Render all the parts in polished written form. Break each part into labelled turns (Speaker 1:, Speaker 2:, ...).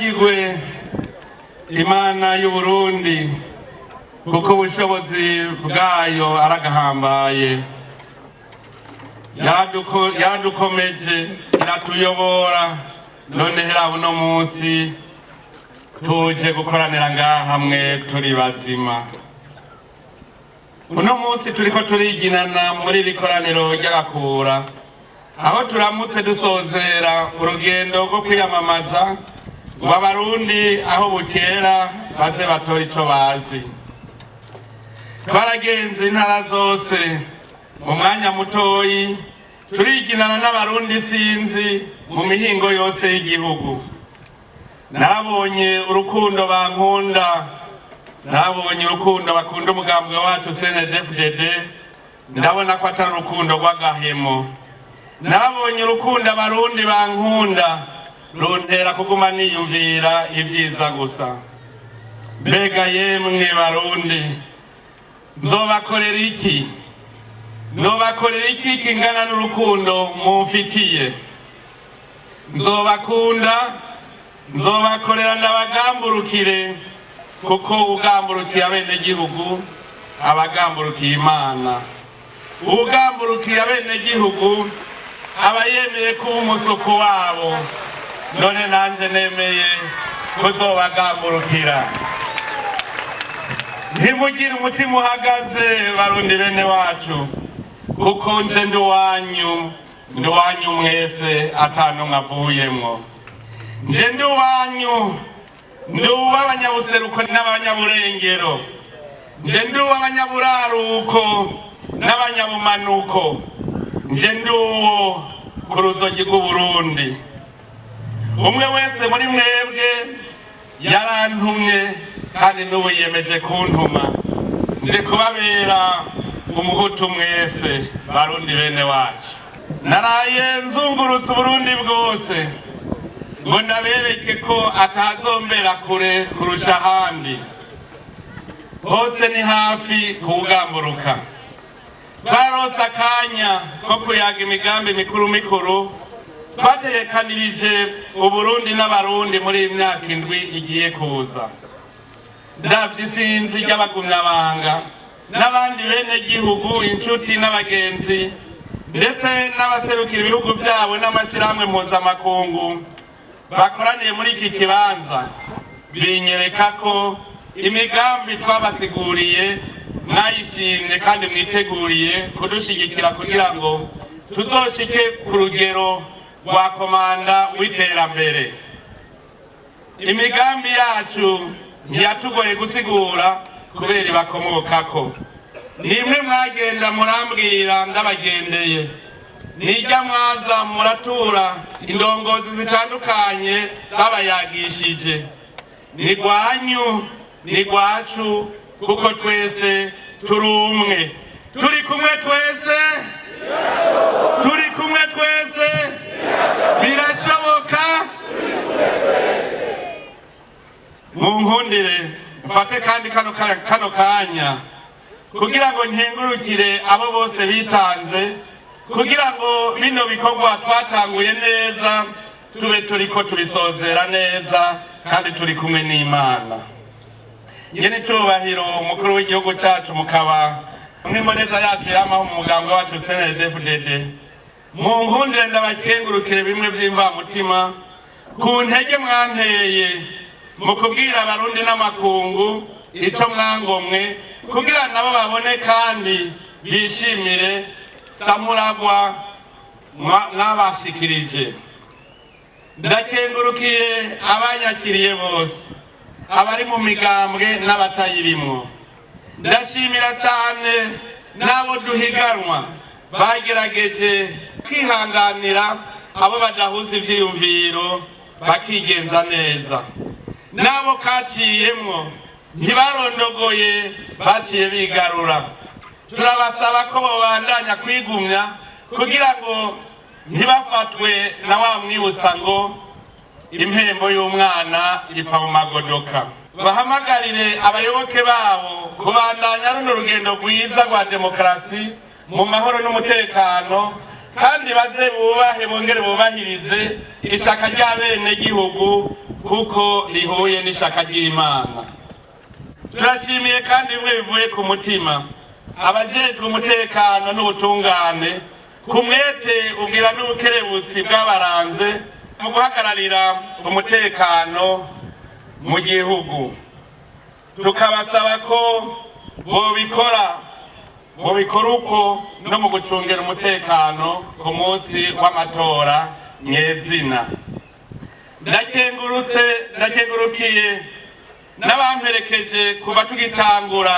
Speaker 1: Nihayagirwe Imana y'Uburundi, kuko ubushobozi bwayo aragahambaye. Yaradukomeje, iratuyobora, none hera uno munsi tuje gukoranira ngaha hamwe turi bazima. Uno munsi turiko turiginana muri iri koraniro ry'Agakura, aho turamutse dusozera urugendo rwo kwiyamamaza ngo Abarundi aho bukera baze batora ico bazi. Twaragenze intara zose mu mwanya mutoyi, turiginana n'Abarundi sinzi mu mihingo yose y'igihugu. Narabonye urukundo bankunda, narabonye urukundo bakunda umugambwe wacu CNDD-FDD, ndabona ko atari urukundo rw'agahemo. Narabonye urukundo Abarundi bankunda, runtera kuguma niyumvira ibyiza gusa. Mbega yemwe Barundi, nzobakorera iki? Nzobakorera iki kingana n'urukundo mumfitiye? Nzobakunda, nzobakorera, ndabagamburukire, kuko ugamburukiye abenegihugu abagamburukiye Imana. Ugamburukiye abenegihugu aba yemeye kuba umusuku wabo. None nanje nemeye kuzobagamburukira. Ntimugire umutima uhagaze, Barundi bene wacu, kuko nje ndi uwanyu, ndi uwanyu mwese, atanumwe avuyemwo. Nje ndi uwanyu, ndi uw'abanyabuseruko n'abanyaburengero, nje ndi uw'abanyaburaruko n'abanyabumanuko, nje ndi uwo ku ruzogi rw'Uburundi. Umwe wese muri mwebwe yarantumye, kandi n'ubu yiyemeje kuntuma. Nje kubabera umuhutu mwese, Barundi bene wacu. Naraye nzungurutse Uburundi bwose ngo ndabereke ko atazombera kure kurusha ahandi. Hose ni hafi kuwugamburuka. Twarose akanya ko kuyaga imigambi mikuru mikuru twategekanirije Uburundi n'Abarundi muri iyi myaka 7 igiye kuza. Ndavye isinzi ry'abagumyabanga n'abandi bene gihugu, inshuti n'abagenzi, ndetse n'abaserukira ibihugu byabo n'amashyirahamwe mpuzamakungu bakoraniye muri iki kibanza, binyereka ko imigambi twabasiguriye mwayishimye kandi mwiteguriye kudushigikira kugira ngo tuzoshike ku rugero rwa komanda w'iterambere. Imigambi yacu ntiyatugoye gusigura kubera ibakomokako. Nimwe mwagenda murambwira ndabagendeye, nijya mwaza muratura indongozi zitandukanye zabayagishije. Ni gwanyu, ni gwacu, kuko twese turi umwe. Turi kumwe twese, turi kumwe twese, birashoboka. Munkundire mfate kandi kano kanya kugira ngo nkengurukire abo bose bitanze kugira ngo bino bikorwa twatanguye neza tube turiko tubisozera neza kandi turi kumwe n'Imana. Nyene icubahiro umukuru w'igihugu cacu, mukaba nk'imboneza yacu yamaho mu mugambwe wacu CNDD-FDD, munkundire ndabakengurukire bimwe vy'imvamutima ku ntege mwanteye mu kubwira Abarundi n'amakungu ico mwangomwe, kugira nabo babone kandi bishimire samuragwa mwabashikirije. Ndakengurukiye abanyakiriye bose, abari mu migambwe n'abatayirimwo. Ndashimira cyane n'abo duhiganwa bagerageje kwihanganira abo badahuza ivyiyumviro bakigenza neza, n'abo kaciyemwo ntibarondogoye, baciye bigarura. Turabasaba ko bobandanya kwigumya kugira ngo ntibafatwe na wa mwibutsa ngo impembo y'umwana ipfa mu magodoka. Bahamagarire abayoboke babo kubandanya runo rugendo rwiza rwa demokarasi mu mahoro n'umutekano, Kandi baze bubahe bongere bubahirize ishaka ry'abenegihugu, kuko rihuye n'ishaka ry'Imana. Turashimiye kandi bimwe bivuye ku mutima abajejwe umutekano n'ubutungane ku mwete, ubwira n'ubukerebutsi bwabaranze mu guhagararira umutekano mu gihugu. Tukabasaba ko bobikora uko no mu gucungera umutekano ku munsi w'amatora nyezina. Ndakengurutse, ndakengurukiye n'abamperekeje kuva tugitangura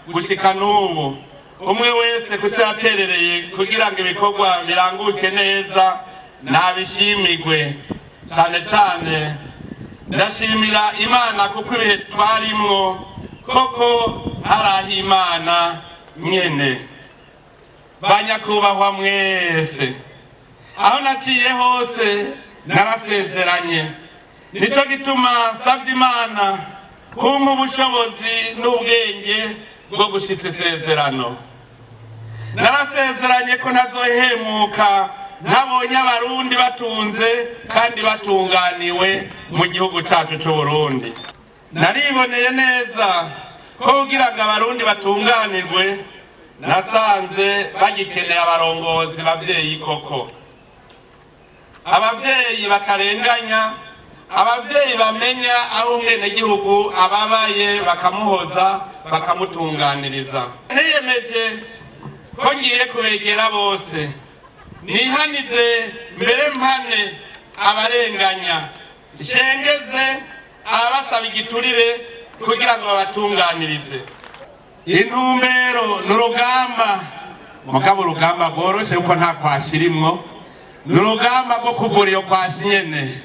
Speaker 1: gushika n'ubu, umwe wese kuco yaterereye kugira ngo ibikorwa biranguke neza nabishimirwe. Cyane cyane ndashimira Imana, kuko ibihe twarimwo koko hari aho Imana nyene. Banyakubahwa mwese, aho naciye hose narasezeranye. Nico gituma nsabye Imana kumpa ubushobozi n'ubwenge bwo gushitsa isezerano. Narasezeranye ko ntazohemuka ntabonye Abarundi batunze kandi batunganiwe mu gihugu cyacu c'Uburundi. Nariboneye neza ko kugira ngo Abarundi batunganirwe, nasanze bagikeneye abarongozi bavyeyi koko, abavyeyi batarenganya, abavyeyi bamenya aho umwenegihugu ababaye, bakamuhoza, bakamutunganiriza. Niyemeje ko ngiye kubegera bose, nihanize mbere mpane abarenganya, nshengeze abasaba igiturire kugira ngo babatunganirize. Intumbero ni urugamba, mugabo urugamba rworoshe kuko nta kwashirimwo. Ni urugamba rwo kuvura iyo kwashi nyene,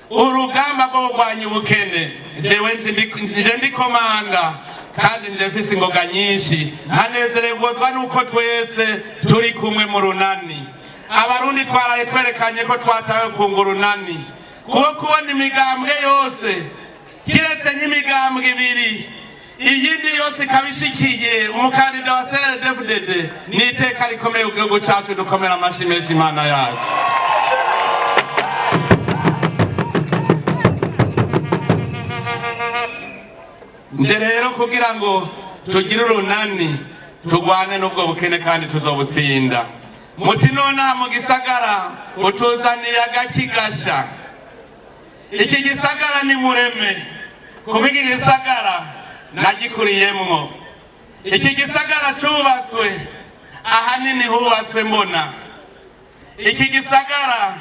Speaker 1: urugamba rwo kurwanya ubukene. Jewe nje ndi komanda kandi nje mfise ingoga nyinshi, nkanezererwa nuko twese turi kumwe mu runani. Abarundi twaraye twerekanye ko twatawe kunga urunani, kuko kubona imigambwe yose, kiretse nk'imigambwe ibiri, iyindi yose ikaba ishikiye umukandida wa CNDD-FDD, ni iteka rikomeye ku gihugu cacu. Dukomera amashi menshi Imana yacu. Nje rero kugira ngo tugire urunani, turwane n'ubwo bukene, kandi tuzobutsinda. Muti nonaha mu gisagara utuzaniye agaki gasha? Iki gisagara ni mureme, kuko iki gisagara nagikuriyemwo. Iki gisagara cubatswe ahanini hubatswe mbona. Iki gisagara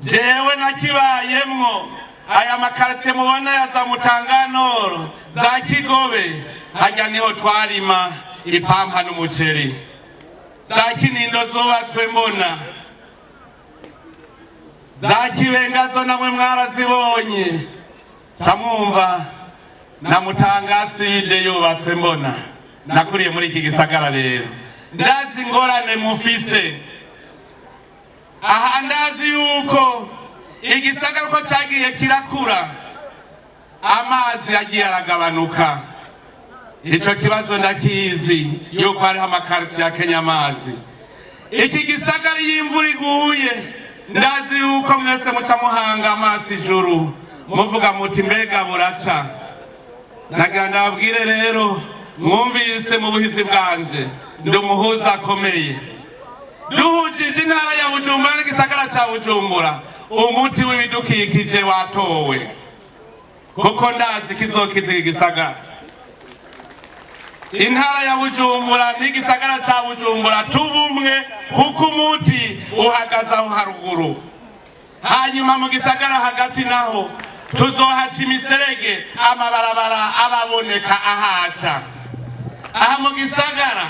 Speaker 1: jewe nakibayemwo. Aya makaritsiye mubona ya za Mutanganoro, za Kigobe, hajya niho twarima ipampa n'umuceri. Za Kinindo zubatswe mbona, za Kibenga zo namwe mwarazibonye, camwumva na Mutanga Sud yubatswe mbona. Nakuriye muri iki gisagara rero, ndazi ingorane mufise aha. Ndazi yuko igisagara uko cyagiye kirakura, amazi yagiye aragabanuka. Ico kibazo ndakizi, yuko hariho amakaritsiye akenya amazi. Iki gisagara iyo imvura iguye, ndazi yuko mwese muca muhanga amaso ijuru, muvuga muti: "Mbega buraca?" Nagira ndababwire rero, mwumvise mu buhizi bwanje, ndi umuhuza akomeye. Duhujije intara ya Bujumbura n'igisagara ca Bujumbura, umuti w'ibidukikije watowe, kuko ndazi kizokiza iki gisagara. Intara ya Bujumbura n'igisagara ca Bujumbura tubumwe, kuko umuti uhagaze aho haruguru. Hanyuma mu gisagara hagati naho tuzohaca imiserege, amabarabara ababoneka ahaca. Aha mu gisagara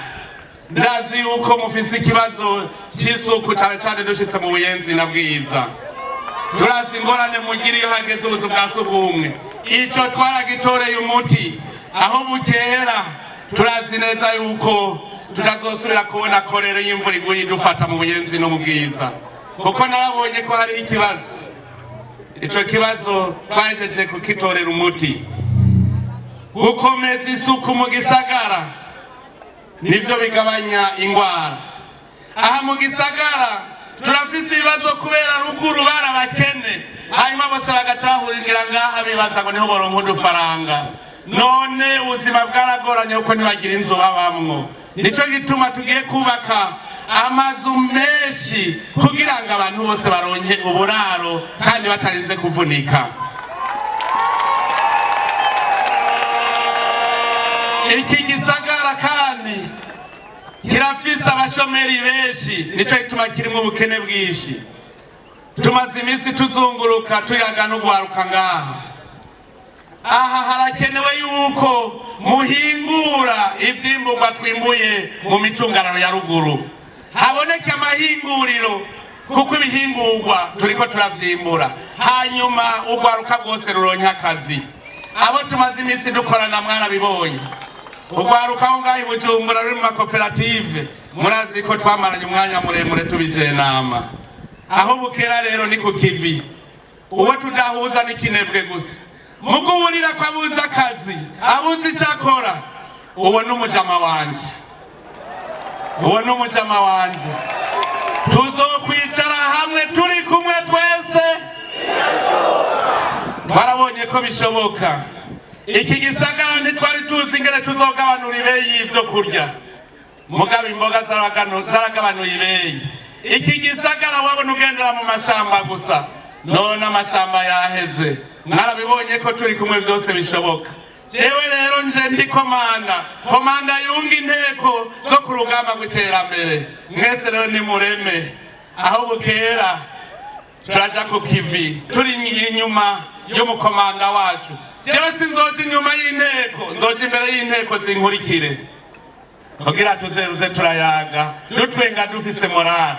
Speaker 1: ndazi yuko mufise ikibazo c'isuku, cane cane dushitse mu Buyenzi na Bwiza. Turazi ingorane mugira iyo hageze ubuzu bwa sugumwe. Ico twaragitoreye umuti. Aho bukera turazi neza yuko tutazosubira kubona korero y'imvura iguye idufata mu Buyenzi no mu Bwiza, kuko narabonye ko hariho ikibazo. Ico kibazo twahejeje kukitorera umuti. Gukomeza isuku mu gisagara nivyo bigabanya ingwara. Aha mu gisagara turafise ibibazo kubera ruguru barabakene, hanyuma bose bagaca bahurira ngaha bibaza ngo niho boronka udufaranga. None ubuzima bwaragoranye kuko ntibagira inzu babamwo. Nico gituma tugiye kubaka amazu menshi kugira ngo abantu bose baronke uburaro kandi batarinze kuvunika. Iki gisagara kandi kirafise abashomeri benshi, nico gituma kirimwo ubukene bwinshi. Tumaze iminsi tuzunguruka tuyaga n'ugwaruka ngaha. Aha harakenewe yuko muhingura ivyimburwa twimbuye mu micungararo ya ruguru, haboneke amahinguriro kuko ibihingurwa turiko turavyimbura, hanyuma urwaruka rwose ruronke akazi. Abo tumaze iminsi dukorana mwarabibonye, urwaruka aho ngaho i Bujumbura ruri mu makoperative, murazi ko twamaranye umwanya muremure tubijenama. Aho bukera rero ni ku kivi, uwo tudahuza ni kinebwe gusa. Muguburira ko abuze akazi, abuze icyo akora, uwo ni umujama wanje, uwo ni umujama wanje. Tuzokwicara hamwe turi kumwe twese, twarabonye ko bishoboka. Iki gisagara ntitwari tuzi ingene tuzogabanura ibeyi y'ivyo kurya, mugabo imboga zaragabanuye ibeyi. Iki gisagara wabona ugendera mu mashamba gusa, none amashamba yaheze. Mwarabibonye ko turi kumwe byose bishoboka. Jewe rero nje ndi komanda, komanda yunga inteko zo ku rugamba rw'iterambere. Mwese rero nimureme, aho bukera turaja ku kivi turi inyuma y'umukomanda wacu. Jewe sinzoja inyuma y'inteko, nzoja imbere y'inteko zinkurikire, kugira tuzeruze turayaga dutwenga dufise morale.